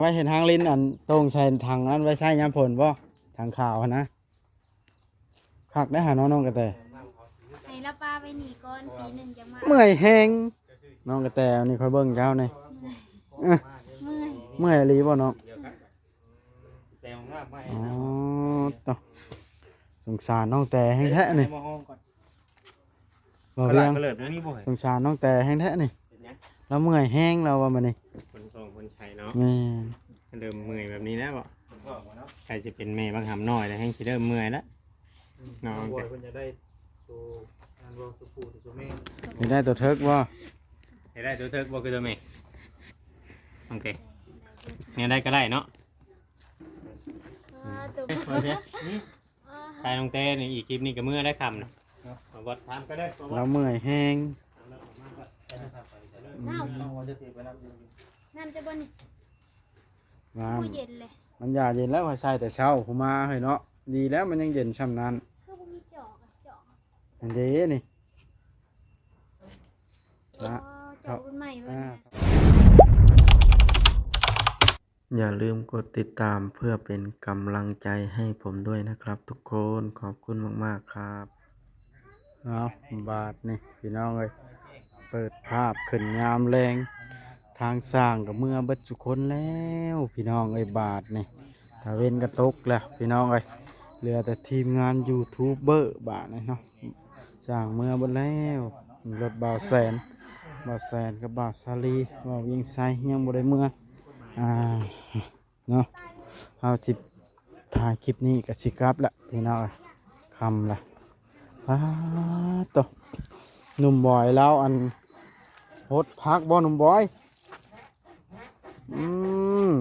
ໄວ້ເຮັດຮາງລິນ ອັນໂຕ່ງໃສ່ຖັງນັ້ນ ໄວ້ໃຊ້ຍາມຝົນບໍ່? ຖັງຂາວຫັ້ນນະ. ຄັກເດ້ຫາເນາະ ນ້ອງກະແຕ. ໃຫ້ລາວປາໄວ້ນີ້ກ່ອນ ປີໜຶ່ງຈັ່ງມາ. ເມື່ອຍແຮງ ນ້ອງກະແຕ. ນີ້ຂ້ອຍເບິ່ງເຈົ້ານີ້ ເມື່ອຍ ເອີ ເມື່ອຍ ເມື່ອຍອີ່ຫຼີບໍ່ນ້ອງ? ແຕ່ງງາມໃໝ່. ອໍ ເນາະ ຕະ ສົງສານນ້ອງແຕແຮງແທ້ນີ້. ມາຫ້ອງກ່ອນ ບໍ່ວຽງ ເລີດບໍ່ມີບໍ່ ສົງສານນ້ອງແຕແຮງແທ້ນີ້. ເປັນຫຍັງ? ລາວເມື່ອຍແຮງລາວວ່າມື້ນີ້ ຄົນສອງຄົນໃຊ້ເນາະ. ແມ່ນ ເລີ່ມເມື່ອຍແບບນີ້ແລ້ວບໍ່? ໃກ້ຊິເປັນແມ່ບັກຫຳນ້ອຍແລ້ວ ແຮງຊິເລີ່ມເມື່ອຍແລ້ວ. ອືມ ນ້ອງ ນ້ອງບອຍເພິ່ນຢາກໄດ້ໂຕ ອັນວ່າໂຕຜູ້ໂຕແມ່ ຢາກໄດ້ໂຕເຖິກບໍ່? ຢາກໄດ້ໂຕເຖິກບໍ່ ຄືໂຕແມ່? ໂອເຄ ແນວໃດກໍໄດ້ເນາະ. ອ່າ ໂຕ ໂອເຄ ໄປນ້ອງແຕນີ້ ອີກຄລິບນີ້ກໍເມື່ອໄດ້ຄ່ຳນະ. ເນາະ ບໍ່ຖາມກໍໄດ້ ລາວເມື່ອຍແຮງ. ນ້ຳ ນ້ຳຈະບໍ່ນີ້ ນ້ຳ ໂອ້ຍ ເຢັນເລີຍ. ມັນຢາເຢັນແລ້ວ ຂ້ອຍໃສ່ແຕ່ເຊົ້າພຸ້ນມາເຮີ້ຍເນາະ. ດີແລ້ວມັນຍັງເຢັນຊ່ຳນັ້ນ. ຄືບໍ່ມີຈອກອະ ຈອກ ອັນເດນີ້ ໂອ້ ຈອກລຸ້ນໃໝ່ເບິ່ງ. ອ່າ ນະ อย่าลืมกดติดตามเพื่อเป็นกำลังใจให้ผมด้วยนะครับทุกคน ขอบคุณมากๆครับ. ເອົາ ບາດນີ້ພີ່ນ້ອງເອີຍ ເປີດພາບຂຶ້ນຍາມແລງ ທາງຊ່າງກໍເມືອເບິດທຸກຄົນແລ້ວພີ່ນ້ອງເອີຍ. ບາດນີ້ຕາເວັນກໍຕົກແລ້ວພີ່ນ້ອງເອີຍ ເຫຼືອແຕ່ທີມງານຢູທູບເບີບາດນີ້ເນາະ. ຊ່າງເມືອເບິດແລ້ວ ລົດບ່າວແສນ ບ່າວແສນກັບບ່າວສາລີ ບ່າວວຽງໄຊຍັງບໍ່ໄດ້ເມືອ ອ່າ ເນາະ. ເຮົາຊິຖ່າຍຄລິບນີ້ກໍຊິກັບລະພີ່ນ້ອງ ຄ່ຳລະ. ປາດໂທ້ ໜຸ່ມບອຍລາວ ອັນ ຫົດຜັກບໍ່ໜຸ່ມບອຍ? ອືມ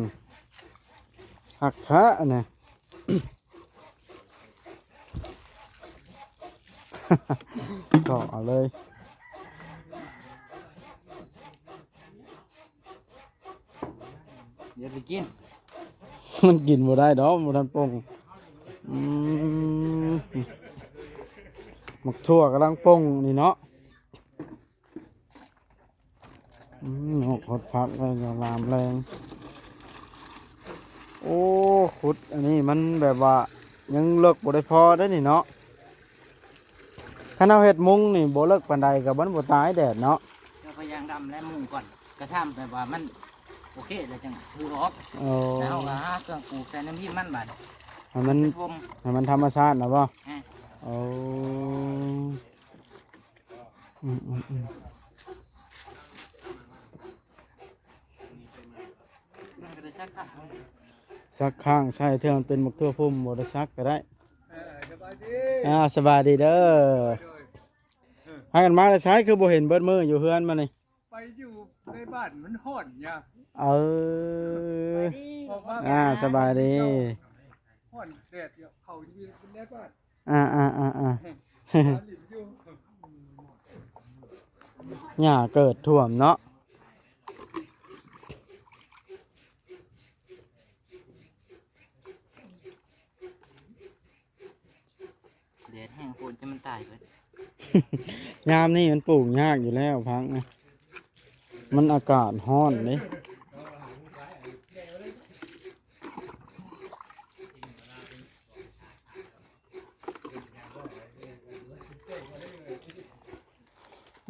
ຄັກແທ້ອັນນີ້. ກໍເອົາເລີຍ ຢ່າໄປກິນ ມັນກິນບໍ່ໄດ້ດອກ ບໍ່ທັນປົ່ງ. ອືມ ໝາກຖົ່ວກຳລັງປົ່ງນີ້ເນາະ. ອືມ ຫົດຜັກໄວ້ຍາມແລງ. ໂອ້ ຂຸດອັນນີ້ມັນແບບວ່າຍັງເລິກບໍ່ໄດ້ພໍເດ້ນີ້ເນາະ. ຄັນເຮົາເຮັດມຸງນີ້ບໍ່ເລິກປານໃດກໍມັນບໍ່ຕາຍແດດເນາະ. ເຈົ້າພະຍາຍາມດຳແລະມຸງກ່ອນ ກະຊໍ້າແບບວ່າມັນໂອເຄແລ້ວຈັ່ງຖືອອກ. ໂອ້ ແລ້ວເຮົາກໍຫາເຄື່ອງປູກໃສ່ນ້ຳຫີນມັນບາດ ໃຫ້ມັນ ໃຫ້ມັນທຳມະຊາດນະບໍ່? ແມ່ນ. ໂອ້ ອືມໆໆ ສັກຂ້າງໃສ່ ເທື່ອມັນເປັນໝາກຖົ່ວພຸ່ມ ບໍ່ໄດ້ສັກກໍໄດ້. ເອີ ສະບາຍດີ ອ່າ ສະບາຍດີເດີ. ໂດຍ ໂດຍ ພາກັນມາແຕ່ໃສ ຄືບໍ່ເຫັນເບິດມື້ຢູ່ເຮືອນມານີ້? ໄປຢູ່ໃນບ້ານມັນຮ້ອນຍາ. ເອີ ອອກມາ ອ່າ ສະບາຍດີ ຮ້ອນແດດ ເຂົ້າຢູ່ໃນບ້ານ. ອ່າໆໆໆ ຫຍ້າເກີດຖ້ວມເນາະ. ແດດແຮງໂພດ ຈະມັນຕາຍເບິດ. ຍາມນີ້ມັນປູກຍາກຢູ່ແລ້ວຜັກນະ ມັນອາກາດຮ້ອນເດ້.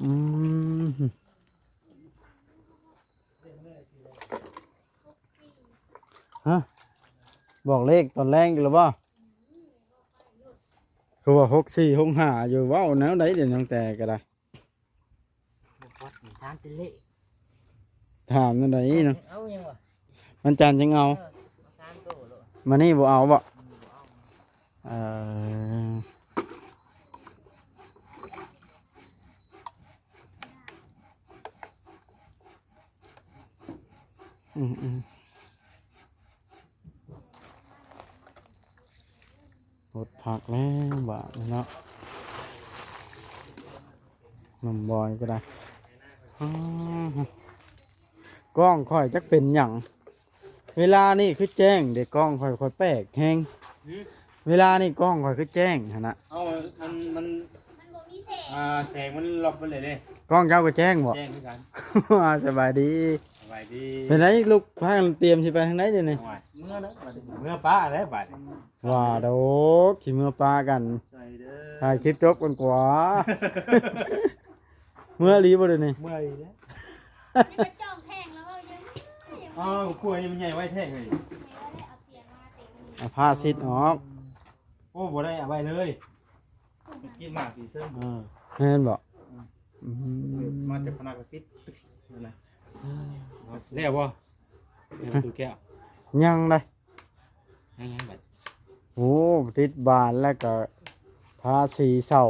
ອືມ ຮະ ບອກເລກຕອນແລງອີກແລ້ວບໍ່? ຄືວ່າຫົກສີ່ຫົກຫ້າຢູ່ ເວົ້າແນວໃດດຽວນີ້ ນ້ອງແຕກໍໄດ້. ບໍ່ພອດ ຖາມແຕ່ເລກ ຖາມແນວໃດເນາະ? ເອົາຫຍັງວະ? ວັນຈັນຈັ່ງເອົາ. ເອີ ສາມໂຕໂລດ. ມື້ນີ້ບໍ່ເອົາບໍ່? ອືມ ບໍ່ເອົາ. ເອີ ອືມໆ ຫົດຜັກແລ້ວບາດນີ້ເນາະ ໜຸ່ມບອຍກໍໄດ້. ອ້າ ກ້ອງຂ້ອຍຈັກເປັນຫຍັງ ເວລານີ້ຄືແຈ້ງເດ້ ກ້ອງຂ້ອຍ ຂ້ອຍແປກແຮງ. ຫື? ເວລານີ້ກ້ອງຂ້ອຍຄືແຈ້ງຫັ້ນນະ. ເອົາ ມັນ ມັນ ມັນບໍ່ມີແສງ ອ່າ ແສງມັນລັອກໄປເລີຍເດ້. ກ້ອງເຈົ້າກໍແຈ້ງບໍ່? ແຈ້ງຄືກັນ. ສະບາຍດີ. ສະບາຍດີ. ເປັນໄດລູກ ພາກັນຕຽມຊິໄປທາງໃດດຽວນີ້? ໂອ້ຍ ເມືອແລ້ວບັດນີ້ ເມືອປ້າແລ້ວບັດນີ້. ວ່າໂດກ ຊິເມືອປ້າກັນ ໃສ່ເດີ ຖ່າຍຄລິບຈົບກັນກວ່າ. ເມືອອີ່ຫຼີບໍ່ດຽວນີ້? ເມືອອີ່ຫຼີແລ້ວ. ຈະໄປຈອງແຂ່ງແລ້ວເວົ້າຢູ່ນະ. ອ້າວ ກະກົວມັນໃຫຍ່ໄວແທ້ເຮີ້ຍ. ເອົາຜ້າຊິດອອກ. ໂອ້ ບໍ່ໄດ້ເອົາໄວ້ເລີຍ. ກິນໝາກສີເຊິ່ງ ເອີ ແມ່ນບໍ່? ອືມ ອືມ ມາຈາກຄະນະກະຕິດ ນັ້ນນະ. ແລ້ວບໍ່? ແລ້ວປະຕູແກ້ວ? ຍັງເດ້. ຍັງ ຍັງບັດ. ໂອ້ ຕິດບານແລ້ວກະທາສີເສົາ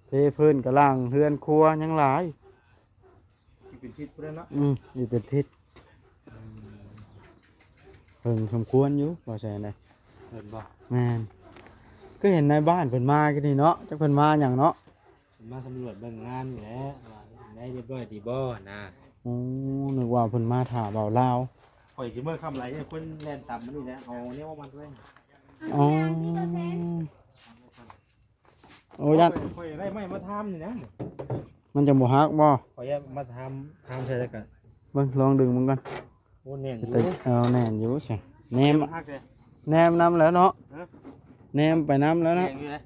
ເທພື້ນກະຫຼັງເຮືອນຄົວຍັງຫຼາຍ. ອີກເປັນທິດພຸ້ນແຫຼະເນາະ. ອືມ ອີກເປັນທິດ. ເພິ່ງສົມຄວນຢູ່ ບໍ່ແຊນເດ້. ເພິ່ນບໍ່? ແມ່ນ. ຄືເຫັນນາຍບ້ານເພິ່ນມາກີ້ນີ້ເນາະ ຈັກເພິ່ນມາຫຍັງເນາະ. ເພິ່ນມາສຳຫຼວດເບິ່ງງານນີ້ແຫຼະ ວ່າໄດ້ຮຽບຮ້ອຍດີບໍ່ນະ. ໂອ້ ນຶກວ່າເພິ່ນມາຖ້າບ່າວລາວ. ຂ້ອຍຊິເມືອຄ່ຳຫຼາຍ ຄົນແລ່ນຕາມມານີ້ແຫຼະ ເອົາແນວມາມັດໄວ້. ອໍ ໂອ້ ຢ້ານ ຂ້ອຍໄດ້ໄມ້ມາທາມນີ້ນະ. ມັນຈັ່ງບໍ່ຫັກບໍ່? ຂ້ອຍຢາກມາທາມ ທາມໃສ່ແລ້ວກະ ເບິ່ງ ລອງດຶງເບິ່ງກ່ອນ. ໂອ້ ແໜ້ນຢູ່. ເອີ ແໜ້ນຢູ່ຊະ. ແນມ ມັນຫັກເດ້ ແນມນຳແລ້ວເນາະ. ຮະ? ແນມໄປນຳແລ້ວເນາະ. ແຂງຢູ່ເດ້.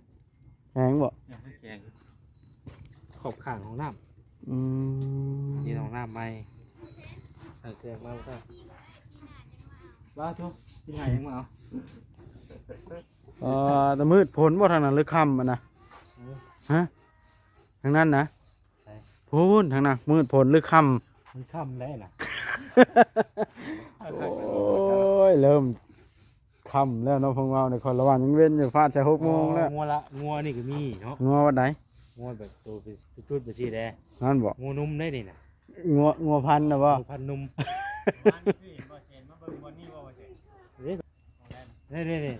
ແຂງບໍ່? ແຂງ ຂອບຂ້າງຫ້ອງນ້ຳ. ອືມ ນີ້ຫ້ອງນ້ຳໃໝ່. ໃສ່ເຄື່ອງມາບໍ່ທັນ. ວ່າໂທ ຊິໃຫ້ຫຍັງມາເອົາ. ເອີ ແຕ່ມືດຝົນບໍ່ທາງນັ້ນ ຫຼືຄ່ຳຫັ້ນນະ? ເອີ ຮະ? ທາງນັ້ນນະ? ໃສ? ພຸ້ນ ທາງນັ້ນ ມືດຝົນ ຫຼືຄ່ຳ? ມັນຄ່ຳໄດ້ນະ. ໂອ້ຍ ເລີ່ມຄ່ຳແລ້ວເນາະ ພວກເຮົານີ້. ຂ້ອຍລະວ່າຍັງເວັນຢູ່ ຟາດໃສ່ຫົກໂມງແລ້ວ. ງົວລະ ງົວນີ້ກະມີເນາະ. ງົວວັດໃດ? ງົວແບບໂຕເປັນຈຸດແບບຊີ້ແດ່. ນັ້ນບໍ່? ງົວນົມໄດ້ນີ້ນະ. ງົວ ງົວພັນນະບໍ່? ງົວພັນນົມ. ເດ້ ເດ້ ເດ້ ເດ້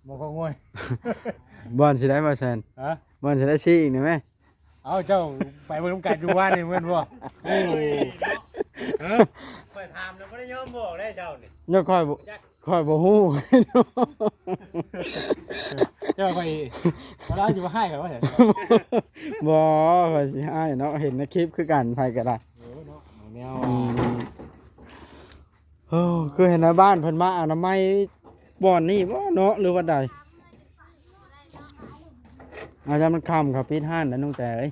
ບໍ່ຄອກງົວ. ບ່ອນຊິໄດ້ບໍ່ແຊນ? ຮະ? ບ່ອນຊິໄດ້ຊີ້ອີກນີ້ແມ? ເອົ້າ ເຈົ້າໄປເບິ່ງນຳກັນຢູ່ວານນີ້ແມ່ນບໍ່? ໂອ້ຍ ຮະ? ຂ້ອຍຖາມແລ້ວບໍ່ໄດ້ຍອມບອກໄດ້ເຈົ້ານີ້. ເນາະ ຂ້ອຍບໍ່ ຂ້ອຍບໍ່ຮູ້. ເຈົ້າຂ້ອຍ ເວລາຊິມາຮ້າຍຂ້ອຍວ່າຊັ້ນ. ບໍ່ ຂ້ອຍຊິຮ້າຍເນາະ ເຫັນໃນຄລິບຄືກັນ ໃຜກະໄດ້. ເອີເນາະ ແນວ ອືມ ໂອ້ ຄືເຫັນໃນບ້ານເພິ່ນມາອະນາໄມບ່ອນນີ້ບໍ່ເນາະ ຫຼືວ່າໃດ? ອາ ຢ້ານມັນຄ່ຳ ເຂົາປິດຮ້ານແລ້ວນ້ອງແຕເອີຍ.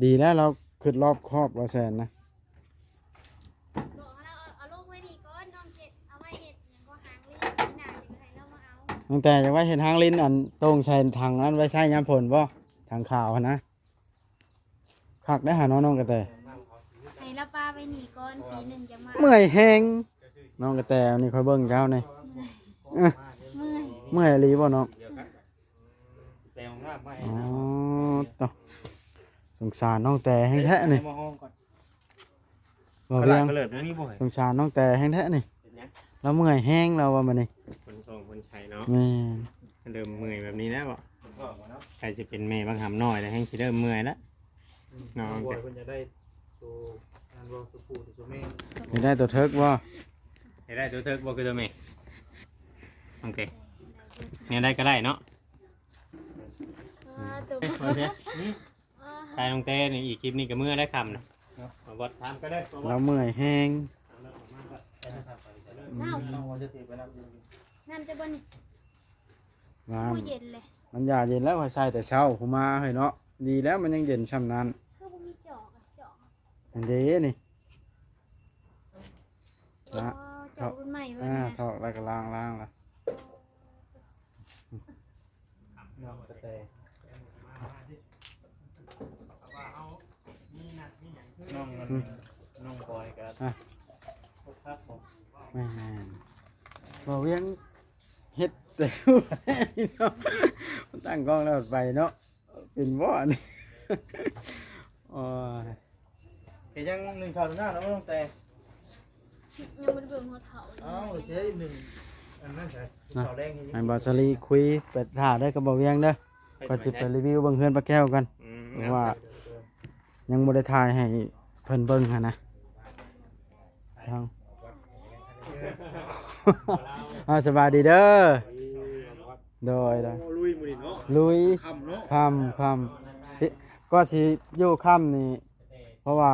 ດີແລ້ວລາວຄິດລອບຄອບ ວ່າແຊນນະ. ບອກໃຫ້ລາວເອົາ ເອົາລົງໄວ້ນີ້ກ່ອນ ນ້ອງເຮັດ ເອົາໄວ້ເຮັດຫຍັງກໍ ຫາງລີ້ນ ປີໜ້າຈັ່ງໃຫ້ລາວມາເອົາ. ນ້ອງແຕຢາກໄວ້ເຮັດຫາງລີ້ນ ອັນໂຕ່ງໃສ່ຖັງນັ້ນ ໄວ້ໃຊ້ຍາມຝົນບໍ່? ຖັງຂາວຫັ້ນນະ. ຄັກໄດ໋ຫາ ນ້ອງກະແຕ. ໃຫ້ລາວປະໄວ້ນີ້ກ່ອນ ປີໜຶ່ງຈະມາ. ເມື່ອຍແຮງ ນ້ອງກະແຕ. ນີ້ຂ້ອຍເບິ່ງເຈົ້ານີ້ ເມື່ອຍ ເອີ ເມື່ອຍ ເມື່ອຍອີ່ຫຼີບໍ່ນ້ອງ? ແຕ່ງໜ້າໃໝ່. ອໍ ເນາະ ຕົ ສົງສານນ້ອງແຕແຮງແທ້ນີ້. ມາຫ້ອງກ່ອນ ບໍ່ວຽງ ສງສານນ້ອງແຕແຮງແທ້ນີ້. ເປັນຫຍັງ? ລາວເມື່ອຍແຮງລາວວ່າມື້ນີ້ ຄົນທ້ອງຄົນໄຊເນາະ. ແມ່ນ ເລີ່ມເມື່ອຍແບບນີ້ແລ້ວບໍ່? ໃກ້ຊິເປັນແມ່ບັກຫຳນ້ອຍແລ້ວ ແຮງຊິເລີ່ມເມື່ອຍແລ້ວ. ອືມ ນ້ອງ ນ້ອງແຕ ເພິ່ນຢາກໄດ້ໂຕນັ້ນບໍ່? ໂຕຜູ້ໂຕແມ່ ຢາກໄດ້ໂຕເຖິກບໍ່? ຢາກໄດ້ໂຕເຖິກບໍ່ ຄືໂຕແມ່? ນ້ອງແຕ ແນວໃດກະໄດ້ເນາະ. ອ່າ ໂຕ ໄປນ້ອງແຕນີ້ ອີກຄລິບນີ້ກະເມື່ອໄດ້ຄ່ຳນະ. ເນາະ ມາວັດຖາມກັນເດີ ລາວເມື່ອຍແຮງ. ອືມ ນ້ຳຈະບໍ່ນີ້? ນ້ຳ ໂອ້ຍ ເຢັນເລີຍ ມັນຢາເຢັນແລ້ວ ຂ້ອຍໃສ່ແຕ່ເຊົ້າພຸ້ນມາເຮີ້ຍເນາະ. ດີແລ້ວມັນຍັງເຢັນຊ່ຳນັ້ນ. ຄືບໍ່ມີຈອກອະ ຈອກ ອັນເດນີ້ ລະ ອໍ ຈອກລຸ້ນໃໝ່ເບິ່ງ ອ່າ ນະ ຖອກແລ້ວກະລ້າງ ລ້າງລະ. ນ້ອງກະແຕ ນ້ອງ ອືມ ນ້ອງບອຍກະ ອ່ະ ຄົບຄັບບໍ່? ແມ່ນໆ ບໍ່ວຽງເຮັດແຕ່ ຕັ້ງກ້ອງແລ້ວໄປເນາະ. ເປັນບໍ່ອັນນີ້? ໂອ້ຍ ກະຍັງໜຶ້ງເຂົ້າໜ້າເນາະ ນ້ອງແຕ. ຍັງບໍ່ໄດ້ເບິ່ງຫົວເຖົ້າເລີຍ. ເອົ້າ ຊິໜຶ້ງອັນນັ້ນໃສ່ ນະ ເຂົ້າແລງນີ້ ໃຫ້ບ່າວສາລີຄຸຍໄປຖ້າເດີກັບບ່າວວຽງເດີ. ຂ້ອຍຊິໄປຣີວິວເບິ່ງເຮືອນປ້າແກ້ວກ່ອນ. ອືມ ເພາະວ່າ ຍັງບໍ່ໄດ້ຖ່າຍໃຫ້ເພິ່ນເບິ່ງຫັ້ນນະ. ທາງ ເອົາ ສະບາຍດີເດີ. ໂດຍ ໂດຍ ໂອ້ ລຸຍມື້ນີ້ເນາະ ລຸຍ ຄ່ຳເນາະ ຄ່ຳ ຄ່ຳ ເອີ ກວ່າຊິຢູ່ຄ່ຳນີ້ ເພາະວ່າ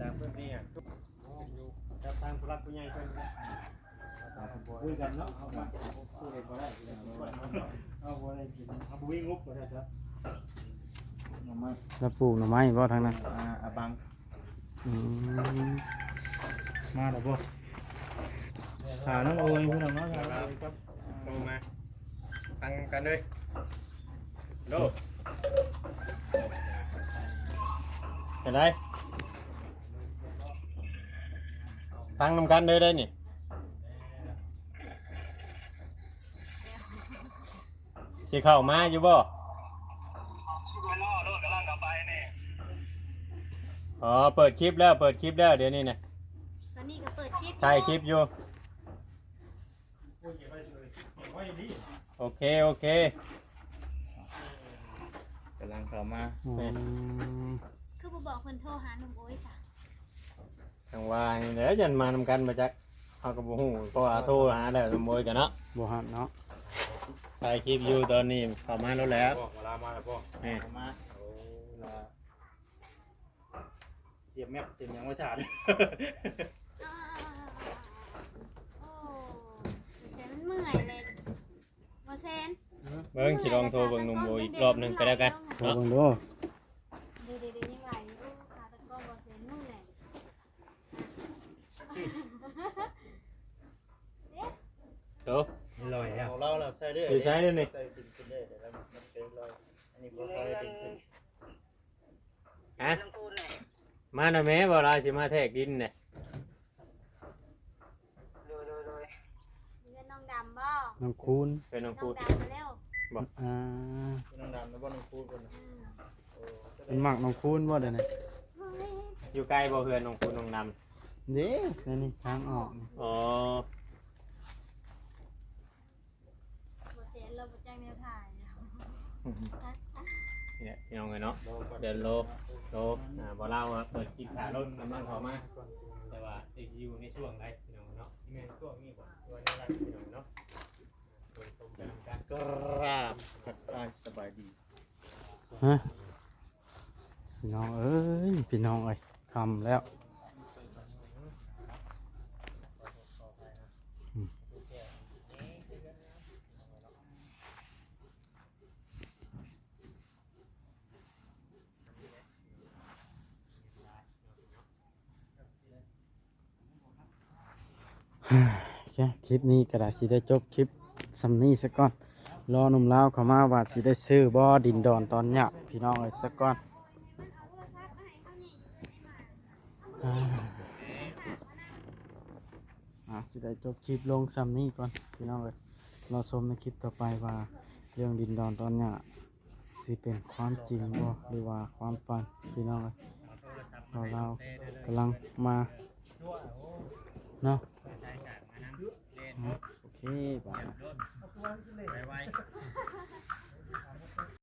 ຕ່າງພື້ນທີ່ອະ ຢູ່ກັບທາງຜູ້ຫຼັກຜູ້ໃຫຍ່ເພິ່ນ ເອົາ ຄຸຍກັນເນາະ ເອົາ ເອົາ ເອົາ ບໍ່ໄດ້ກິນ ເຮົາບໍ່ມີງົບວ່າຊັ້ນຊະ. ໜໍ່ໄມ້ ລາວປູກໜໍ່ໄມ້ບໍ່ທາງນັ້ນ? ອ່າ ອາບັງ. ອືມ ມາແລ້ວບໍ່? ຫານ້ອງໂອຍ ພີ່ນ້ອງເນາະ ໂທມາ ຟັງກັນເລີຍ ໂດ ເປັນໃດ? ຟັງນຳກັນເລີຍໄດ໋ນີ້. ຊິເຂົ້າມາຢູ່ບໍ່? ອໍ ເປີດຄລິບແລ້ວ ເປີດຄລິບແລ້ວ ດຽວນີ້ນະ ຕອນນີ້ກໍເປີດຄລິບ ຖ່າຍຄລິບຢູ່. ໂອເຄ ໂອເຄ ກຳລັງເຂົ້າມາ. ອືມ ຄືບໍ່ບອກເພິ່ນໂທຫາໜຸ່ມໂອຍຊະ? ຈັ່ງວ່ານີ້ແຫຼະ ຢ້ານມານຳກັນບໍ່ຈັກ ເຮົາກໍບໍ່ຮູ້ ເພາະວ່າໂທຫາແລ້ວ ໜຸ່ມໂອຍກັນເນາະ ບໍ່ຮັບເນາະ ຖ່າຍຄລິບຢູ່ຕອນນີ້ ເຂົ້າມາໂລດແລ້ວ. ເວລາມາແລ້ວບໍ່? ແມ່ນ ເຂົ້າມາ. ໂອ້ ລະ ຕຽມແມັບຕຽມຫຍັງໄວ້ຖ້າ. ໂອ້ ແສນມັນເມື່ອຍເລີຍ ບໍ່ແຊນ. ເບິ່ງ ຊິລອງໂທເບິ່ງໜຸ່ມໂອຍອີກລອບໜຶ່ງກໍແລ້ວກັນ ໂທເບິ່ງດູ. ເດໆໆ ຍັງຫຼາຍຢູ່ ຂາຕະກ້ອງບໍ່ແຊນເມື່ອຍ. ໂຕ ລອຍແລ້ວ ຂອງລາວລະໃສ່ເລື້ອຍ ຢູ່ໃສເດ້ນີ້? ໃສ່ຂຶ້ນເລື້ອຍ ແຕ່ລະມັນເປັນລອຍ ອັນນີ້ບໍ່ຄ່ອຍໄດ້ດຶງຂຶ້ນ. ຮະ ມານຳແມ່ ບໍ່ລາວຊິມາແທກດິນແຫຼະ. ໂດຍ ໂດຍ ໂດຍ ເຮືອນນ້ອງດຳບໍ່? ນ້ອງຄູນ ເຮືອນນ້ອງຄູນ ນ້ອງດຳມາແລ້ວບໍ່? ອ່າ ນ້ອງດຳນະບໍ່? ນ້ອງຄູນເພິ່ນນະ. ອືມ ໂອ້ ເພິ່ນມັກນ້ອງຄູນບໍ່ດຽວນີ້? ໂອ້ຍ ຢູ່ໃກ້ບໍ່ເຮືອນນ້ອງຄູນນ້ອງດຳ? ເດ້ ນີ້ ນີ້ທາງອອກນີ້. ອໍ ບໍ່ແຊນ ລາວບໍ່ຈັກແນວຖ່າຍ. ນີ້ແຫຼະ ພີ່ນ້ອງເອີຍເນາະ ດຽວໂລ ໂລ ອ່າ ບໍ່ລາວເປີດຄລິບຖ້າລົດກຳລັງເຂົ້າມາ ແຕ່ວ່າຊິຢູ່ໃນຊ່ວງໃດ ພີ່ນ້ອງເນາະ? ແມ່ນຊ່ວງນີ້ບໍ່ ຫຼືວ່າໃນໄລຟ໌ ພີ່ນ້ອງເນາະ? ເບິ່ງຊົມໄປນຳກັນ. ກະລາບທັກທາຍສະບາຍດີ. ຮະ ພີ່ນ້ອງເອີຍ ພີ່ນ້ອງເອີຍ ຄ່ຳແລ້ວ. ຄລິບນີ້ກໍໄດ້ ຊິໄດ້ຈົບຄລິບສ່ຳນີ້ສາກ່ອນ. ລໍໜຸ່ມລາວເຂົ້າມາວ່າຊິໄດ້ຊື້ບໍ່ ດິນດອນຕອນຫຍ້າ ພີ່ນ້ອງເອີຍ ສາກ່ອນ. ອ່າ ອ່າ ຊິໄດ້ຈົບຄລິບລົງສ່ຳນີ້ກ່ອນ ພີ່ນ້ອງເອີຍ. ລໍຊົມໃນຄລິບຕໍ່ໄປວ່າເລື່ອງດິນດອນຕອນຫຍ້າ ຊິເປັນຄວາມຈິງບໍ່ ຫຼືວ່າຄວາມຝັນ ພີ່ນ້ອງເອີຍ. ເຮົາລາວກຳລັງມາເນາະ. ໂອເຄ ບາດນີ້.